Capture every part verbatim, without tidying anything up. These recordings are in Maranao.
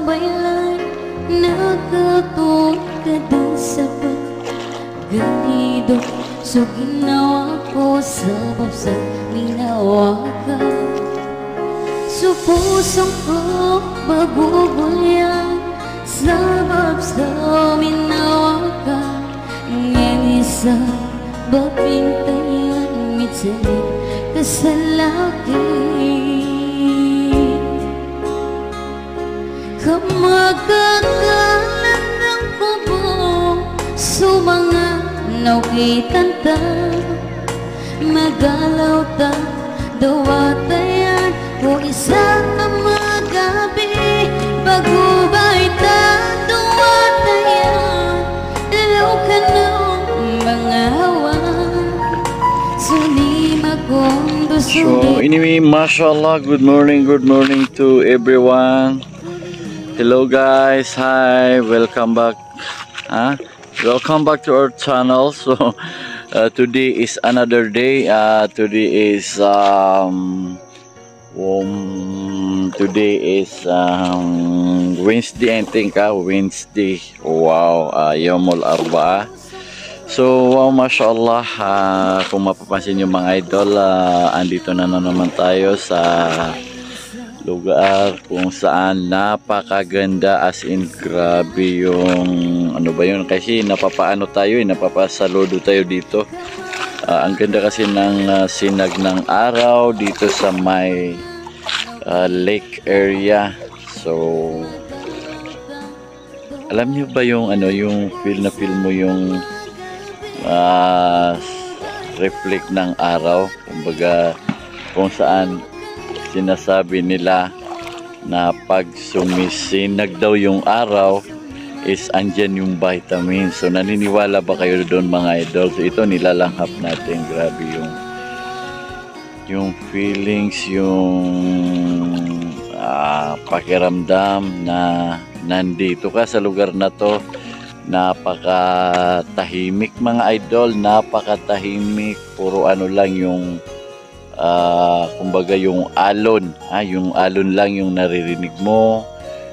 Baylay na kato ka da sa pagalido so ginawa ko sabap sa ginawa ka. So poso ko magugulyan sabap sa ginawa ka. Ngeni sa ba pintayan mitsalit ka sa laki. Ka makakalandang ko bo so manga naokitan ta. Magalaw ta dowatayan ko isa ka magabi. Pagobay ta dowatayan, law kano manga awan. So anyway, mashallah, good morning, good morning to everyone. Hello guys, hi, welcome back. Huh? Welcome back to our channel. So uh, today is another day. Uh, today is um, um today is um, Wednesday, I think. Ah, Wednesday. Wow, uh, Yawmul Arba'a. So, wow, mashallah, ah, kung mapapansin niyo, mga idol, ah, andito na, na naman tayo sa lugar kung saan napakaganda, as in, grabe yung, ano ba yun? Kasi napapaano tayo eh, napapasaludo tayo dito. Ah, ang ganda kasi ng ah, sinag ng araw dito sa may ah, lake area. So, alam niyo ba yung ano, yung feel na feel mo yung ah, reflect ng araw, kumbaga kung saan sinasabi nila na pag sumisinag daw yung araw is andyan yung vitamin. So naniniwala ba kayo doon, mga idol? So ito, nilalanghap natin, grabe yung yung feelings, yung ah, pakiramdam na nandito ka sa lugar na 'to. Napakatahimik, mga idol, napakatahimik. Puro ano lang yung ah, kumbaga yung alon, ah, yung alon lang yung naririnig mo.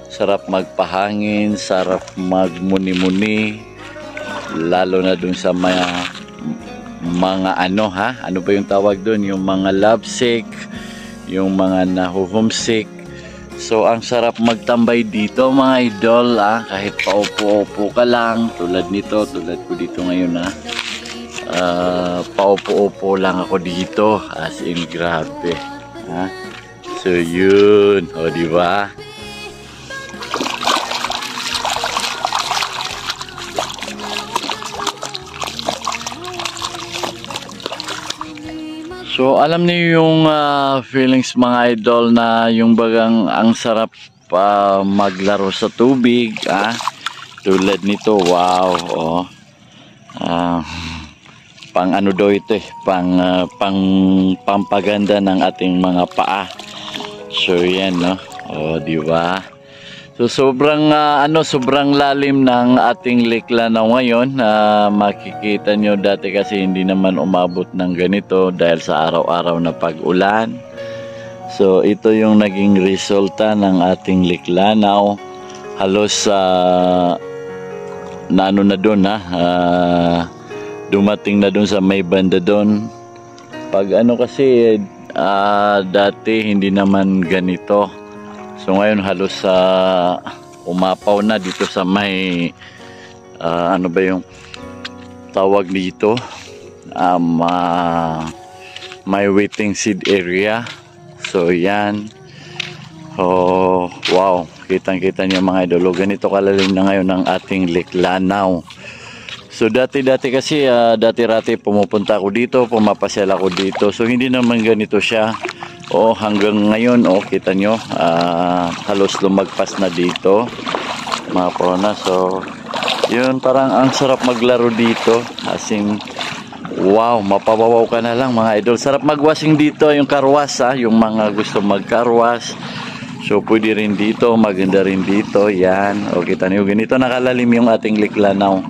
Sarap magpahangin, sarap magmuni-muni, lalo na dun sa mga, mga ano, ha? Ano ba yung tawag dun? Yung mga lovesick, yung mga nahuhomesick. So, ang sarap magtambay dito, mga idol, ah. Kahit paupo-upo ka lang, tulad nito, tulad ko dito ngayon, ah. Ah, paupo-upo lang ako dito. As in, grabe. Ha? So, yun. O, di ba? So, alam niyo yung ah, feelings, mga idol, na yung bagang ang sarap pa maglaro sa tubig, ah. Tulad nito, wow, oh. Ah, pang ano daw ito eh, pang, ah, pang, pampaganda ng ating mga paa. So, yan, no? O, di ba? So, sobrang, ah, ano, sobrang lalim ng ating Lake Lanao ngayon. Ah, makikita nyo, dati kasi hindi naman umabot ng ganito dahil sa araw-araw na pag-ulan. So, ito yung naging resulta ng ating Lake Lanao. Halos, ah, naano na dun, ha? Ah, dumating na dun sa may banda dun. Pag ano kasi, ah, dati hindi naman ganito. So, ngayon halos, ah, umapaw na dito sa may, ah, ano ba yung tawag dito? Um, ah, may waiting shed area. So, yan. Oh, wow. Kitang-kita niyo, mga idol. O, ganito kalalim na ngayon ang ating Lake Lanao. So, dati-dati kasi, ah, dati-rati pumupunta ako dito, pumapasyal ako dito. So, hindi naman ganito siya. O, hanggang ngayon, o, kita nyo, ah, halos lumagpas na dito. Mga corona. So, yun, parang ang sarap maglaro dito. As in, wow, mapawawaw ka na lang, mga idol. Sarap magwashing dito, yung car wash, ah, yung mga gusto mag-car wash. So, pwede rin dito, maganda rin dito. Yan. O, kita niyo, ganito na kalalim yung ating Lake Lanao.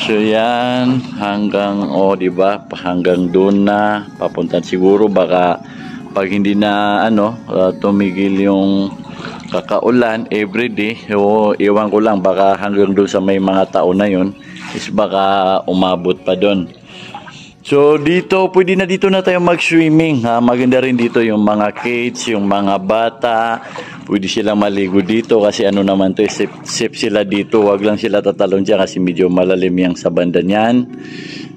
So, yan. Hanggang, o, di ba? Hanggang doon na. Papunta siguro, baka pag hindi na, ano, ah, tumigil yung kakaulan everyday. So, iwan ko lang, baka hanggang doon sa may mga tao na yun, is baka umabot pa doon. So, dito, pwede na dito na tayo mag-swimming, ha? Maganda rin dito yung mga kids, yung mga bata. Pwede sila maligo dito kasi ano naman to, eh, safe, safe sila dito. Wag lang sila tatalon dyan kasi medyo malalim yang sa banda niyan.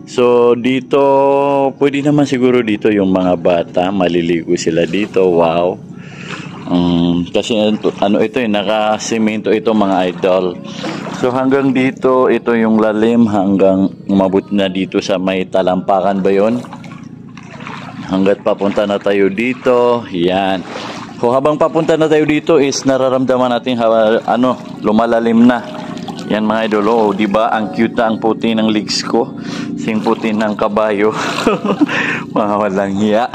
So, dito, pwede naman siguro dito yung mga bata, maliligo sila dito. Wow. Um, kasi ano, ano ito eh, nakasimento ito, mga idol. So, hanggang dito, ito yung lalim, hanggang umabot na dito sa may talampakan ba yun? Hanggat papunta na tayo dito, yan. So, habang papunta na tayo dito is nararamdaman natin ha, ano, lumalalim na. Yan, mga idol, oh, di ba? Ang cute na ang puti ng legs ko. Sing puti ng kabayo. Mga walang hiya.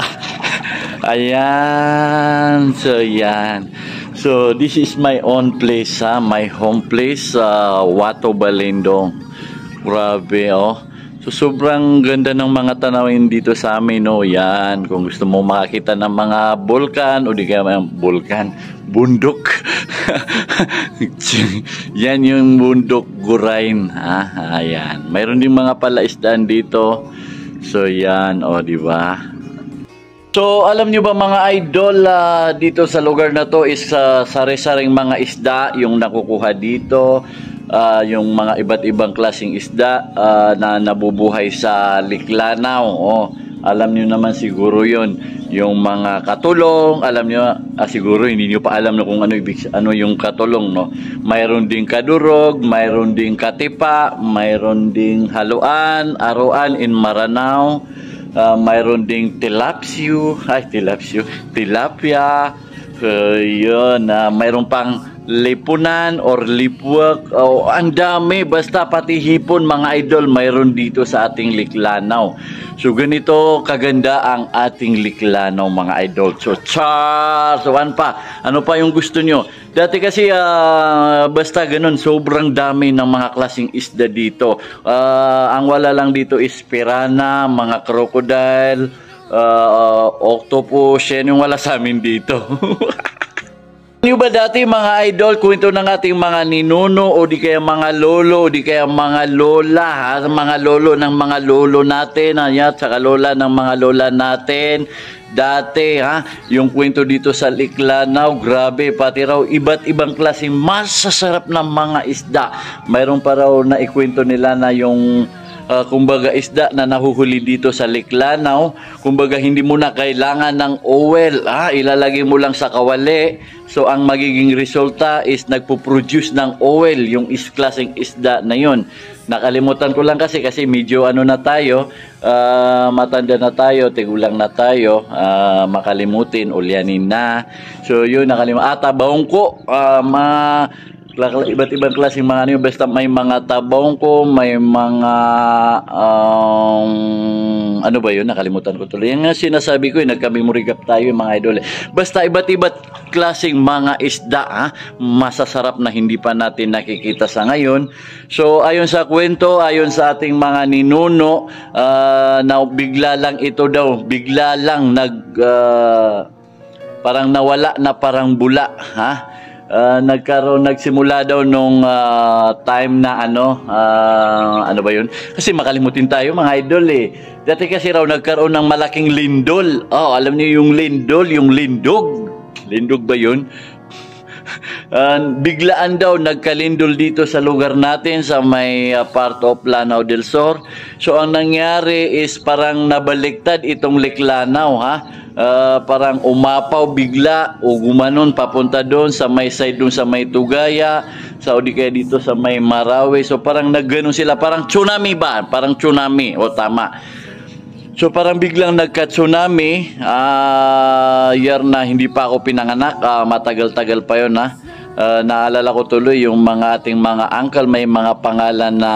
Ayan, so yan. So, this is my own place, ha? My home place, sa Wato, Balindong. Grabe, oh. So, sobrang ganda ng mga tanawin dito sa amin, no? Yan, kung gusto mo makakita ng mga bulkan, o di kaya mga bulkan, bundok. Yan yung bundok Gurain, ha? Ayan. Mayroon ding mga palaisdaan dito. So, yan, o, di ba? So, alam nyo ba, mga idol, ah, dito sa lugar na to is, ah, sari-saring mga isda yung nakukuha dito, ah, yung mga iba't ibang klaseng isda, ah, na nabubuhay sa Liklanaw. Oh, alam nyo naman siguro yun, yung mga katulong, alam nyo, ah, siguro hindi nyo pa alam na kung ano ibig, ano yung katulong, no? Mayroon ding kadurog, mayroon ding katipa, mayroon ding haluan, aruan in Maranao. Ah, mayroon ding tilapsyo, ay, tilapsyo, tilapia. So, yun, ah, mayroon pang lipunan or lipwak. Oh, ang dami. Basta pati hipon, mga idol, mayroon dito sa ating Liklanaw. So, ganito kaganda ang ating Liklanaw, mga idol. So, char! So, ano pa? Ano pa yung gusto nyo? Dati kasi, ah, basta ganun, sobrang dami ng mga klaseng isda dito. Ah, ang wala lang dito is piranha, mga crocodile, ah, octopus, yan yung wala sa amin dito. Ano ba dati, mga idol, kwento ng ating mga ninuno o di kaya mga lolo o di kaya mga lola, ha? Mga lolo ng mga lolo natin, ha? Yan, saka lola ng mga lola natin. Dati, ha, yung kwento dito sa Liklanaw, grabe, pati raw iba't ibang klaseng masasarap na mga isda. Mayroon pa raw na ikwento nila na yung, ah, kumbaga, isda na nahuhuli dito sa Liklanaw, kumbaga, hindi mo na kailangan ng oil, ha, ilalagay mo lang sa kawali. So, ang magiging resulta is nagpo-produce ng oil yung is-, klaseng isda na yun. Nakalimutan ko lang kasi, kasi medyo ano na tayo, ah, matanda na tayo, tigulang na tayo, ah, makalimutin, ulyanin na. So, yun, nakalim-, ah, tabaongko, ah, ma-, kla-, iba't ibang klaseng mga ano yun, basta may mga tabaongko, may mga, um, ano ba yun, nakalimutan ko tuloy. Yan nga sinasabi ko, eh, nagka-memory gap tayo, eh, mga idol, eh. Basta iba't iba't klaseng mga isda, ha? Masasarap na hindi pa natin nakikita sa ngayon. So, ayon sa kwento, ayon sa ating mga ninuno, ah, na bigla lang ito daw, bigla lang nag, ah, parang nawala na parang bula, ha? Ah, nagkaroon, nagsimula daw nung, ah, time na ano, ah, ano ba yun? Kasi makalimutin tayo, mga idol, eh. Dati kasi raw nagkaroon ng malaking lindol. Oh, alam niyo yung lindol, yung lindog? Lindog ba yun? Ah, biglaan daw nagkalindol dito sa lugar natin sa may, ah, part of Lanao del Sur. So, ang nangyari is parang nabaliktad itong Liklanaw, ha? Ah, parang umapaw bigla o gumanon papunta doon sa may side, doon sa may Tugaya, sa, o di kaya dito sa may Marawi. So, parang nagganon sila, parang tsunami ba? Parang tsunami. O, tama. So, parang biglang nagka-tsunami, ah, year na hindi pa ako pinanganak, ah, matagal-tagal pa yun, ha. Ah, naalala ko tuloy yung mga ating mga uncle, may mga pangalan na,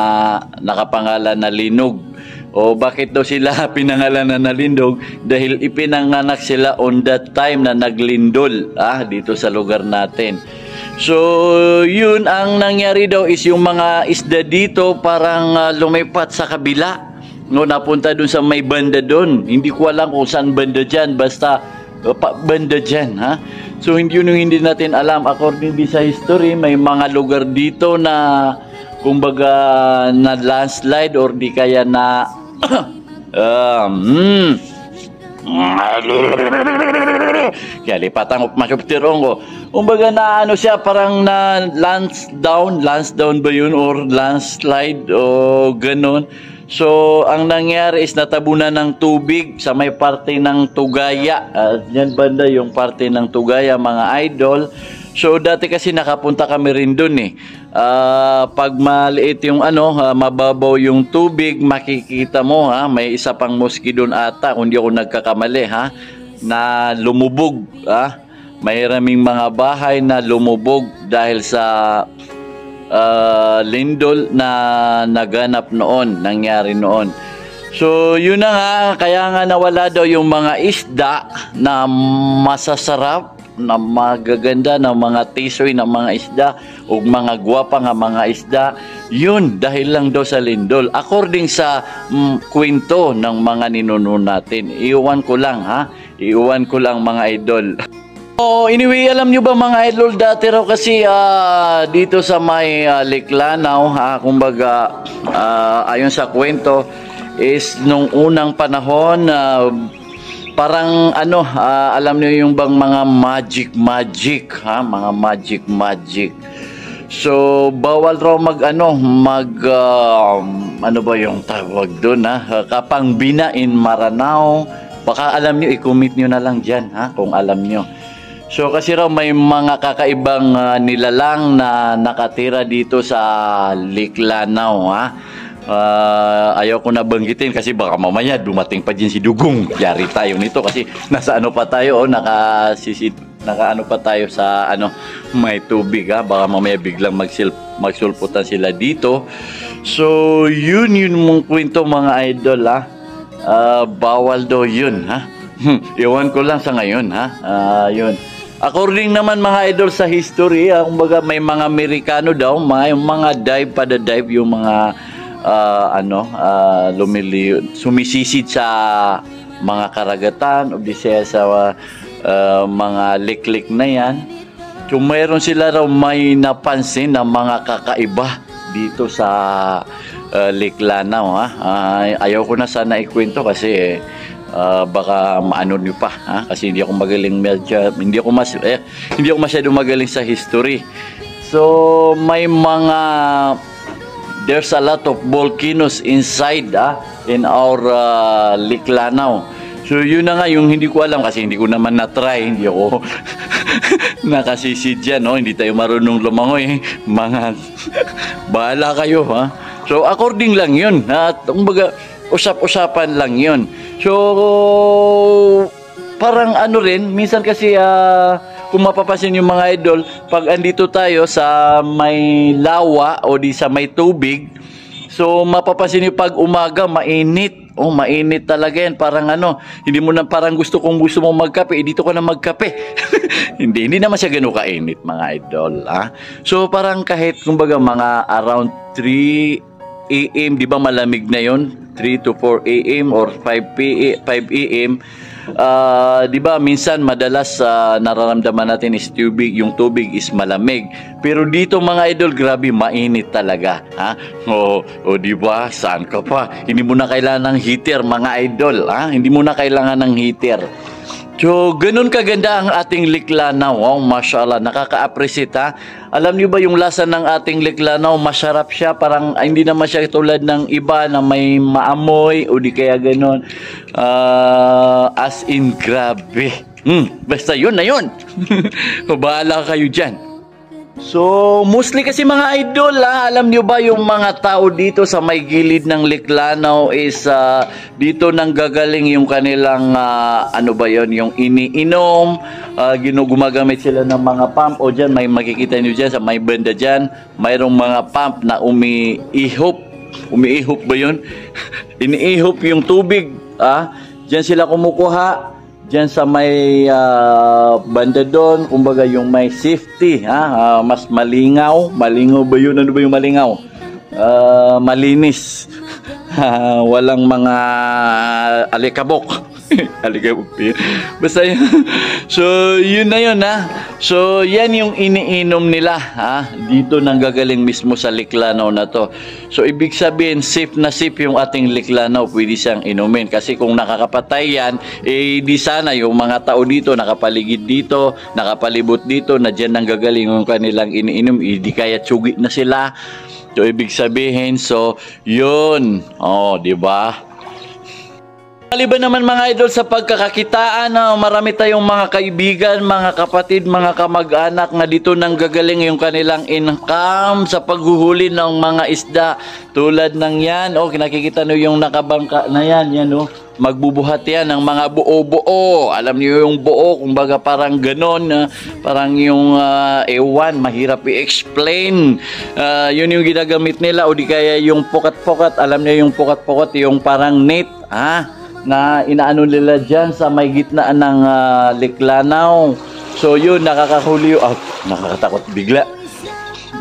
nakapangalan na Linog. O, bakit daw sila pinangalanan na Linog? Dahil ipinanganak sila on that time na naglindol, ah, dito sa lugar natin. So, yun ang nangyari daw is yung mga isda dito parang, ah, lumipat sa kabila. No, napunta dun sa may banda dun. Hindi ko alam kung saan banda dyan. Basta, pa, banda dyan, ha? So, hindi yun yung hindi natin alam. According din sa history, may mga lugar dito na, kumbaga, na landslide or di kaya na, um, hmm. Kaya lipatan ko, masuptirong ko. Kumbaga na ano siya, parang na lands down, lands down ba yun? Or landslide o ganun. So, ang nangyari is natabunan ng tubig sa may parte ng Tugaya. Ah, yan banda yung parte ng Tugaya, mga idol. So, dati kasi nakapunta kami rin dun eh. Ah, pag maliit yung ano, ah, mababaw yung tubig, makikita mo ha, may isa pang mosque dun ata, kung di ako nagkakamali ha, na lumubog ha. Maraming mga bahay na lumubog dahil sa, ah, lindol na naganap noon, nangyari noon. So, yun na nga, kaya nga nawala daw yung mga isda na masasarap, na magaganda, na mga tisoy na mga isda, o mga gwapa nga mga isda. Yun, dahil lang daw sa lindol. According sa, mm, kwento ng mga ninuno natin. Iwan ko lang, ha? Iwan ko lang, mga idol. Oh, anyway, alam nyo ba, mga idol, dati raw kasi, ah, dito sa may, ah, Liklanaw, ha, kumbaga, ah, ayon sa kwento, is nung unang panahon, ah, parang ano, ah, alam nyo yung bang mga magic, magic, ha, mga magic, magic. So, bawal raw mag ano, mag, ah, ano ba yung tawag dun, ha? Kapangbina in Maranao. Baka alam nyo, i-comment nyo na lang dyan, ha, kung alam nyo. So, kasi raw may mga kakaibang, ah, nilalang na nakatira dito sa Liklanaw, ha. Ah, ayaw ko na banggitin kasi baka mamaya dumating pa dyan si Dugong. Yari tayo nito kasi nasa ano pa tayo, oh, nakasisid-, nakaano pa tayo sa ano, may tubig, ha. Baka mamaya biglang magsil-, magsulputan sila dito. So, yun, yun mong kwento, mga idol, ha. Ah, bawal daw yun, ha? Hmm, iwan ko lang sa ngayon, ha? Ah, yun. According naman, mga idol, sa history, ah, kumbaga may mga Amerikano daw, may mga dive, pada-dive yung mga, ah, ano, ah, lumiliyo, sumisisid sa mga karagatan o di siya sa, ah, mga liklik na yan. So, mayroon sila raw may napansin na mga kakaiba dito sa, ah, Liklanaw, ha? Ah, ayaw ko na sana ikwento kasi, ah, baka maano niyo pa, ha? Kasi hindi ako magaling medyo, hindi ako mas-, eh, hindi ako masyado magaling sa history. So, may mga, there's a lot of volcanoes inside, ah, in our, ah, Liklanaw. So, yun na nga yung hindi ko alam kasi hindi ko naman na-try, hindi ako nakasisid dyan, no? Hindi tayo marunong lumangoy. Mga, bahala kayo, ha? So, according lang yun, ha? Kumbaga, usap-usapan lang yun. So, parang ano rin, minsan kasi, ah, kung mapapansin yung mga idol, pag andito tayo sa may lawa o di sa may tubig, so mapapansin nyo pag umaga, mainit. Oh, mainit talaga yan. Parang ano, hindi mo na, parang gusto, kung gusto mo magkape, eh, dito ka na magkape. Hindi, hindi naman siya ganun kainit, mga idol, ha? So, parang kahit, kumbaga, mga around three a m, di ba malamig na yon? Three to four a m or five p m, five a m. Ah, di ba, minsan, madalas, ah, nararamdaman natin is tubig, yung tubig is malamig. Pero dito, mga idol, grabe, mainit talaga, ha? O, o, di ba? Saan ka pa? Hindi mo na kailangan ng heater, mga idol, ha? Hindi mo na kailangan ng heater. So, ganun kaganda ang ating Liklanaw. Wow, mashallah, nakaka-appreciate, ha? Alam niyo ba yung lasa ng ating Liklanaw? Masarap siya, parang, ah, hindi naman siya tulad ng iba na may maamoy o di kaya ganun. Ah, as in, grabe. Hmm, basta yun na yun. Bahala kayo dyan. So, mostly kasi, mga idol, ah, alam niyo ba yung mga tao dito sa may gilid ng Liklanaw is, ah, dito nanggagaling yung kanilang, ah, ano ba yon, yung iniinom, ah, ginu-, gumagamit sila ng mga pump, o dyan, may makikita niyo dyan sa may banda dyan, mayroong mga pump na umiihop, umiihop ba yon? Iniihop yung tubig, ah, dyan sila kumukuha. Diyan sa may, ah, banda doon, kumbaga yung may safety, ha? Ah, mas malingaw, malingaw ba yun? Ano ba yung malingaw? Ah, malinis. Ah, walang mga alikabok. Halika po, Pir. Basta yun. So, yun na yun, ha. So, yan yung iniinom nila, ha. Dito nanggagaling mismo sa Liklanaw na to. So, ibig sabihin, safe na safe yung ating Liklanaw. Pwede siyang inumin. Kasi kung nakakapatay yan, eh, di sana yung mga tao dito, nakapaligid dito, nakapalibot dito, na dyan nanggagaling yung kanilang iniinom, eh, di kaya tsugi na sila. So, ibig sabihin, so, yun. Oh, di ba? Maliban naman, mga idol, sa pagkakakitaan, na marami tayong mga kaibigan, mga kapatid, mga kamag-anak na dito nanggagaling yung kanilang income sa paghuhuli ng mga isda. Tulad ng yan, oh, nakikita nyo yung nakabangka na yan, yan, oh. Magbubuhat yan ng mga buo-buo. Alam niyo yung buo, kumbaga parang ganon, ah, parang yung, ah, ewan, mahirap i-explain. Ah, yun yung ginagamit nila, o di kaya yung pukat-pukat. Alam niyo yung pukat-pukat, yung parang net, ah, na inaano nila dyan sa may gitna ng, ah, Liklanaw. So yun, nakakahuli, ah, nakakatakot bigla.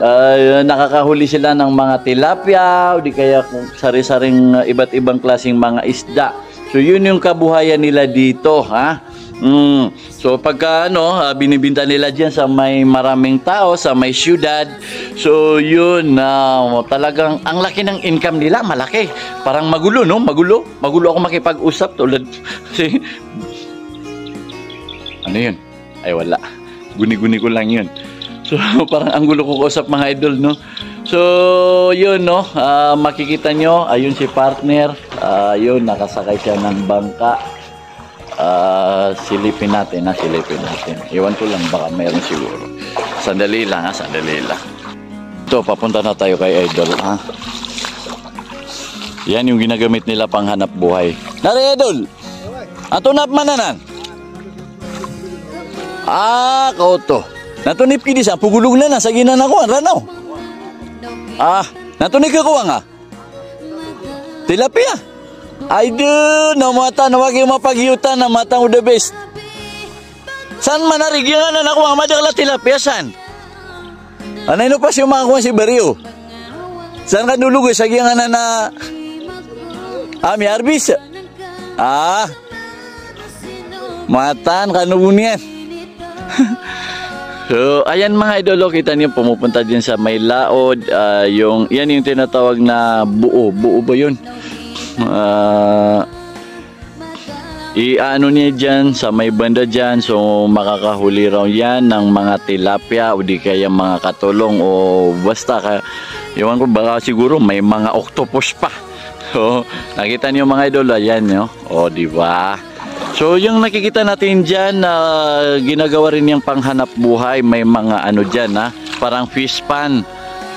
Ah, nakakahuli sila ng mga tilapia, o di kaya kung sari-saring, ah, iba't ibang klaseng mga isda. So yun yung kabuhayan nila dito, ha? Mm. So pagka ano, ah, binibinta nila dyan sa may maraming tao, sa may siyudad. So yun, ah, talagang ang laki ng income nila, malaki. Parang magulo, no? Magulo. Magulo ako makipag-usap tulad. Kasi, ano yun? Ay, wala. Guni-guni ko lang yun. So, parang ang gulo ko kausap, mga idol, no? So, yun, no? Ah, makikita nyo, ayun si partner. Ah, yun, nakasakay siya ng bangka. Ah, silipin natin, ha? Silipin natin. Iwan ko lang, baka meron siguro. Sandali lang, ha? Sandali lang. Ito, papunta na tayo kay idol, ha? Yan yung ginagamit nila panghanap buhay. Nari, idol! Antonaa pman anan? Ah, kaoto. Natonip ki di sa pogolog na na sa giyanan a kowan, Ranaw. Ah, natonip ka kowan nga? Tilapia. Ay, do, na mata, na wagi mapagiyotan, na mata o the best. San man ari giyanan a kowan, madakl a tilapia, san? Anay no pas yung mga kuwan si Baryo. San ka nulog sa giyanan a, ah, mi arbis. Ah. Matan ka no buniyan. So, ayan mga idol, oh, kita niyo, pumupunta din sa may laod, ah, yung, yan yung tinatawag na buo. Buo ba yun? Ah, i-ano niya dyan, sa may banda dyan, so makakahuli raw yan ng mga tilapia o di kaya mga katulong o basta ka, iwan ko, baka siguro may mga octopus pa. So, nakita niyo mga idol, ayan, no? O, di ba? So, yung nakikita natin dyan, ah, ginagawa rin yung panghanap buhay, may mga ano dyan, ha? Parang fish pond,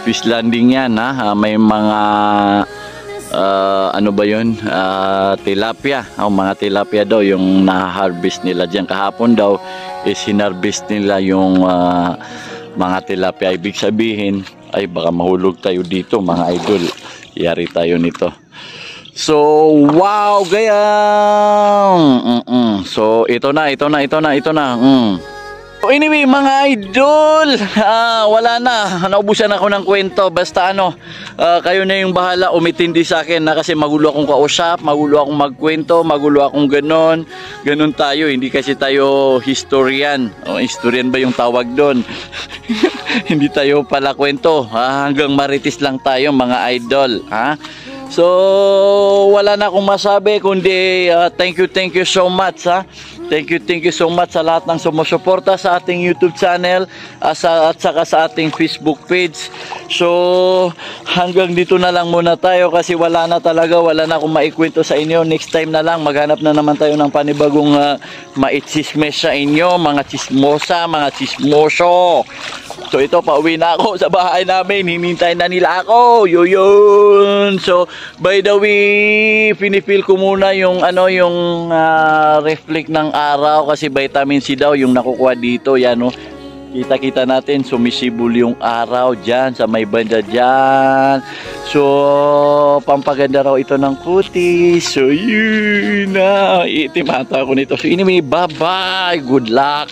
fish landing yan, ha? Ah, may mga, ah, ano ba yun? Ah, tilapia. Oh, mga tilapia daw yung na-harvest nila dyan. Kahapon daw is hinarvest nila yung, ah, mga tilapia. Ibig sabihin, ay, baka mahulog tayo dito, mga idol. Yari tayo nito. So, wow, gayam. Mm-mm. So, ito na, ito na, ito na, ito na. Mm. So, anyway, mga idol, ah, wala na. Naubusan ako ng kwento. Basta ano, ah, kayo na yung bahala, umitindi sa akin na kasi magulo akong kausap, magulo akong magkwento, magulo akong ganon. Ganon tayo, hindi kasi tayo historian. O, historian ba yung tawag doon? Hindi tayo pala kwento. Ah, hanggang marites lang tayo, mga idol. Ha? So, wala na akong masabi, kundi, ah, thank you, thank you so much, ha? Thank you, thank you so much sa lahat ng sumusuporta sa ating YouTube channel, ah, sa, at saka sa ating Facebook page. So, hanggang dito na lang muna tayo kasi wala na talaga, wala na akong maikwento sa inyo. Next time na lang, maghanap na naman tayo ng panibagong, ah, maitsismis sa inyo, mga tsismosa, mga tsismoso. So ito, pauwi na ako sa bahay namin. Hinintay na nila ako. Yun, yun. So, by the way, pinipil ko muna yung, ano, yung, ah, reflect ng araw kasi vitamin C daw yung nakukuha dito. Yan, oh. Kita-kita natin, sumisibol yung araw dyan sa may banda dyan. So, pampaganda raw ito ng kutis. So, yun na. Itim ata ako nito. So, anyway, bye-bye. Good luck.